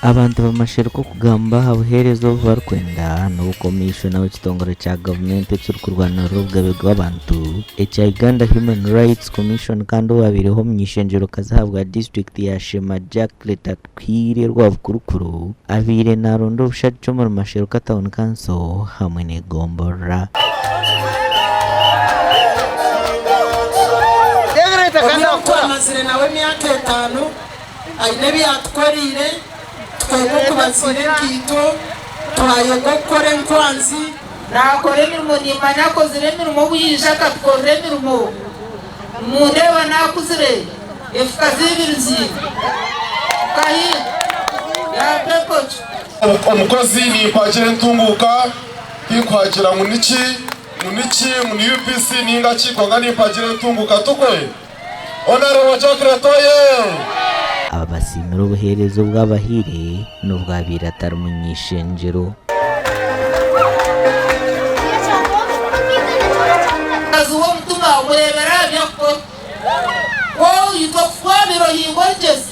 Abantu bamashereka okugamba aha buheereza obu barikwenda n'obu komishona w'ekitongore kya gavumenti ekirikurwanirira obugabe bw'abantu ekya Uganda Human Rights Commission kandi owabaireho omuny'eishengyerokazi ahabwa disiturikiti ya Sheema Jacqueline Atuhaire Rwabukurukuru abaire naronda obushagiki omuri Masheruka Town Council hamwe n'egomborora. Twamazire nawe emyaka etano. Aine ebi yaatukoreire, twega okubaziira enkaito, twayega okukora enkwanzi. Naakora emirimo, nimmanya akozire emirimo obu yaija akatukorera emirimo. Nimundeeba naakuzire, efuka z'eibiri nziine. Nkahi? Yampa enkojo. Omukozi nimpagira entunguuka tinkuhagira ngu niki ngu niki ngu ni UPC ninga ki kwonka nimpagira entunguuka tukwe. Honarebo Jacqueline Oye! Aba basiimire obuheereza obu abahaire n'obu abaire atari muny'eishengyero. Omukazi w'omutima omureebera aha by'akukora. Ku ohika okuhwabira ohinga orugyezi,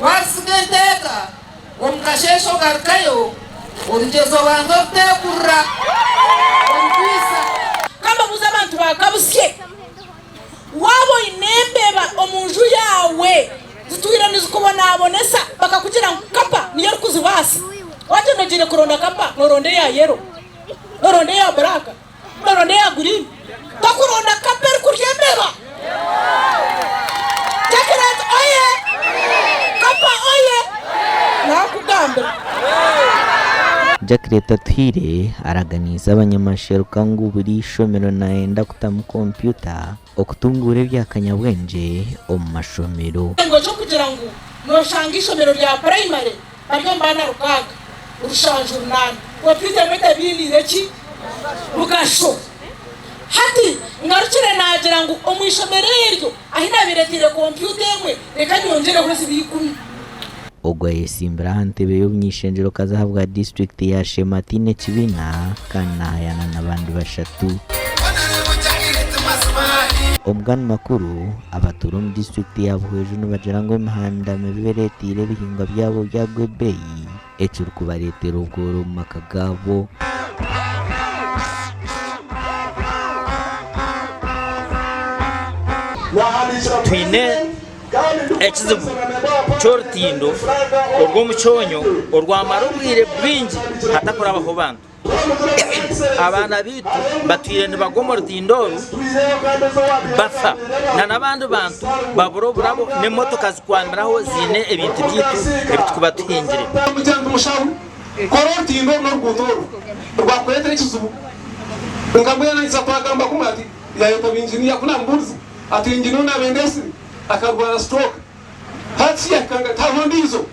waarusiga enteeka, omu kasheeshe ogarukayo, orugyezi obanza oruteekurura, orugwisa. Ka mbabuuze abantu ba Kabusye. Waaba oine embeba omu nju yaawe zitwire nizikubonabonesa bakakugira ngu kapa niyo erikuzibaasa, wagyenda ogiire kuronda kapa noronda eya yellow, noronda eya black, noronda eya green, tokuronda kapa erikurya embeba. Chocolate oye! Kapa oye! Nakugambira. Jacqueline Atuhaire araganiise abanyamasheruka ngu buri ishomero nayenda kutamu kompyuta okutunguura ebya kanyabwengye omu mashomero. Ekirengo ky'okugira ngu noshanga eishomero rya purayimare bari omu baana rukaaga, rushanju, runaana, kompyuta emwe tebainiire ki? Mugasho. Hati ngarukire naagira ngu omu ishomero eryo ahi naabaire ntaire kompyuta emwe reka nyongyereho zibe ikumi. Ogu ayesimbire aha ntebe y'obuny'eishengyerokazi ahabwa disiturikiti ya Sheema ataine kibiina kandi naahayana n'abandi bashatu. Omugani makuru, abatuura omu disiturikiti ya Buhweju nibagira ngu emihanda mibi ereeteire ebihingwa byabo byagwa ebeeyi ekirikubareetera obworo omu maka gaabo. Twine ekizibu ky'orutindo orw'omukyonyo orwamara obwire bwingi hatakurabaho bantu. Abaana baitu batwire nibagwa omu rutindo oru bafa n'abandi bantu babura oburabo n'emotoka zikwamiraho ziine ebintu byaitu ebi turikuba tuhingire. Kora orutindo oru n'oruguuto oru rwakureetera ekizibu. Nkamwehanangiriza twagamba kumwe ati yayeta bainjiniya ku namubuurize Ati engine onu abendesire akarwara stroke hati yakanga tihariho ndiijo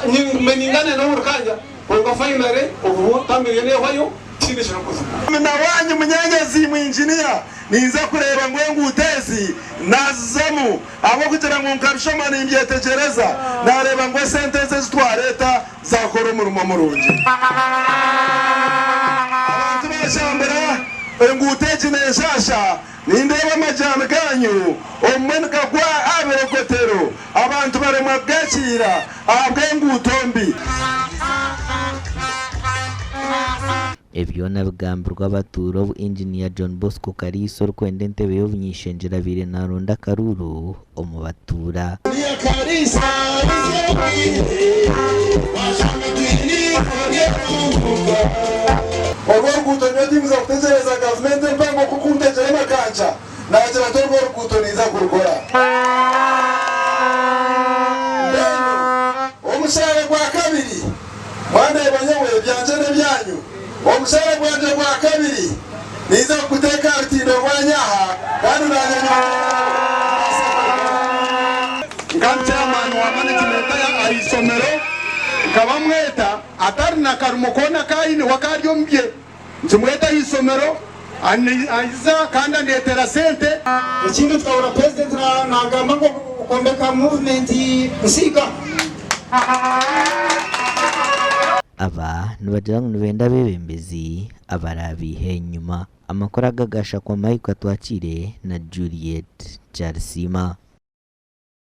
ngume ningana nawe buri kanya kwonka finally obu family ye nehwayo tihaine ekirikuza. Na wanyu munyanyazi imwe inginiya, ninza kureeba ngu enguuto ezi naazizamu ahabw'okugira ngu nkabishoma nimbyetegyereza, naareeba ngu esente ezi ezi twareeta zaakora omurimo murungi. Abantu baashambura enguuto egi n'enshasha. Nindeeba amajaani gaanyu obumwe nigagwa aha birogotero, abantu baremwa kugakiira ahabw'enguuto mbi. Ebi byona bigambirwe abatuura obu Inginiya John Bosco Kaliisa orikwenda entebe y'obuny'eishengyero abaire naronda akaruuru omu batuura. Orwo oruguuto nyowe tinkuza kutegyereza gavumenti empango kukuntegyera amakankya, naagira nti orwo oruguuto ninza kurukora. Mbwenu omushaara gwakabiri, mwandeeba nyowe ebyangye n'ebyanyu, omushaara gwangye gwakabiri ninza kuguteeka aha rutindo rwanyu aha kandi naanye nyongyereho mbaase kurukora. Nka chairman wa management aha ishomero nkaba mweta Atari na karimo koona aku aine, we akaba ari omu bye. Nkimweta aha ishomero, aiza kandi andeetera sente. Ekindi tukahurira Purezidenti nagamba ngu okwombeka muvumenti nsiika. Aba nibagira ngu nibenda abeebembezi abaraabiihe enyima. Amakuru aga gaashakwa Mike Atwakire na Juliet Kyarisiima.